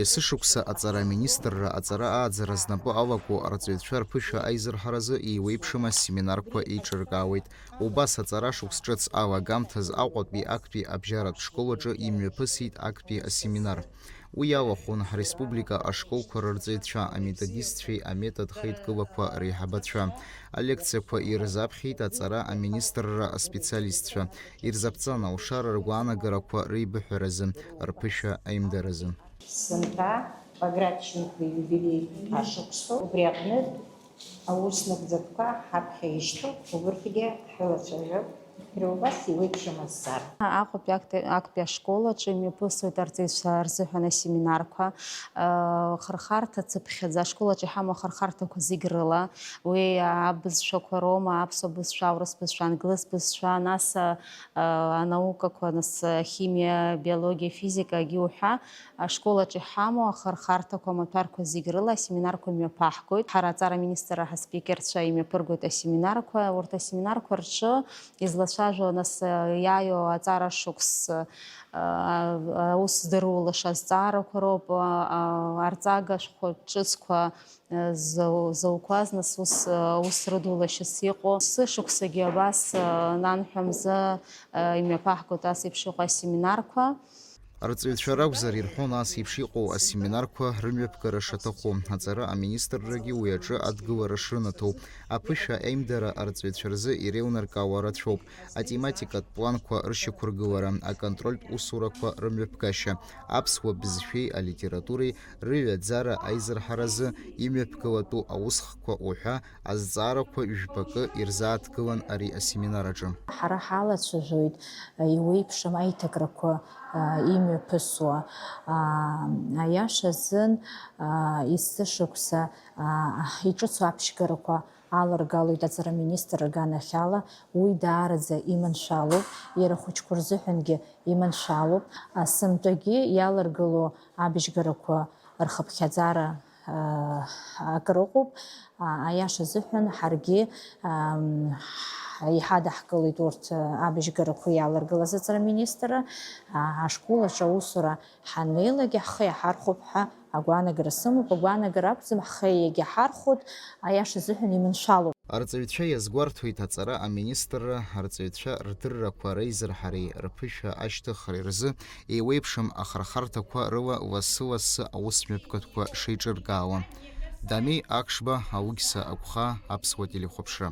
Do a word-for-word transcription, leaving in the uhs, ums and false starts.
Есышықәса аҵара аминистрра аҵара ааӡара знапы алаку арҵаҩцәа рԥышәа аизырҳаразы еиуеиԥшым асеминарқәа еиҿыркаауеит. Убас аҵара шықәс ҿыц алагамҭаз Аҟәатәи актәи абжьаратә школ аҿы имҩаԥысит актәи асеминар. Уи иалахәын ҳреспублика ашколқәа рырҵаҩцәа, аметодистцәеи аметод хеидкылақәа реиҳабацәа. Алекциақәа ирзаԥхьеит аҵара аминистрра аспециалистцәа, ирзаԥҵан алшара ргәаанагарақәа реибыҳәаразы, рԥышәа аимдаразы. Сынтәа Баграт Шьынқәба ииубилеи ашықәсоуп, убри аҟнытә аус нагӡатәқәа ҳаԥхьа ишьҭоуп, убырҭгьы ҳрылацәажәап, иара убас еиуеиԥшым азҵаара. Аҟәатәи акт-, актәи ашкол аҿы имҩаԥысуеит арҵаҩцәа рзыҳәан асеминарқәа, э, хырхарҭа цыԥхьаӡа ашкол аҿы иҳамоу ахырхарҭақәа зегь рыла, уи абызшәақәа роума, аԥсуа бызшәа, аурыс бызшәа, англыз бызшәа, нас, э, анаукақәа, нас, химиа, биологиа, физикагьы уҳәа, ашкол аҿы иҳамоу ахырхарҭақәа, амаҭәарқәа зегь рыла асеминарқәа мҩаԥаҳгоит. Ҳара аҵара аминистрра ҳаспикерцәа имҩаԥыргоит асеминарқәа. Урҭ асеминарқәа рҿы излацәажәо, нас, иааио аҵара шықәс, аус здырулаша азҵаарақәа роуп, арҵага шәҟәы ҿыцқәа зоу-, зоуқәаз, нас, ус, аус рыдулашьас иҟоу. Сышықәсагьы абас, нанҳәа мзы, имҩаԥаҳгоит ас еиԥш иҟоу асеминарқәа. Арҵаҩцәа ракәзар, ирҳәон ас еиԥш иҟоу асеминарқәа рымҩаԥгара шаҭаху. Аҵара аминистррагьы уи аҿы адгылара шрынаҭо. Аԥышәа аимдара арҵаҩцәа рзы иреилнаркаауа рацәоуп. Атематикатә планқәа рышьақәыргылара, аконтрольтә усурақәа рымҩаԥгашьа, аԥсуа бызшәеи алитературеи рыҩаӡара аизырҳаразы имҩаԥгылатәу аусхкқәа уҳәа азҵаарақәа жәпакы ирзааҭгылан ари асеминар аҿы. Ҳара ҳалацәажәоит, а, иуеиԥшым аиҭакрақәа, а, имҩаԥысуа. А, аиаша азын, а, есышықәса, а, иҿыцу аԥшьгарақәа аларгалоит аҵара министр рганахьала, уи даараӡа иманшәалоуп, иара ахәыҷқәа рзыҳәангьы иманшәалоуп. А, сынтәагьы иаларгыло абжьгарақәа рхыԥхьаӡара, а, акрыҟоуп. А, аиаша азыҳәан, ҳаргьы, ам, иҳадаҳкылеит урҭ, а, абжьгарақәа иаларгылаз аҵара министрра. А, ашкол аҿы аусура ҳаннеилакгьы ҳхы иаҳархәап ҳәа агәаанагара сымоуп. Агәаанагара акәӡам, ҳхы иагьаҳархәоит, аиаша азыҳәан иманшәалоуп. Арҵаҩцәа иазгәарҭоит аҵара аминистрра арҵаҩцәа рдыррақәа реизырҳареи рԥышәа ашьҭыхреи рзы еиуеиԥшым ахырхарҭақәа рыла лассы-лассы аусмҩаԥгатәқәа шеиҿыркаауа. Дамеи Акшба, Аугьса Агәхаа, Аԥсуа телехәаԥшра.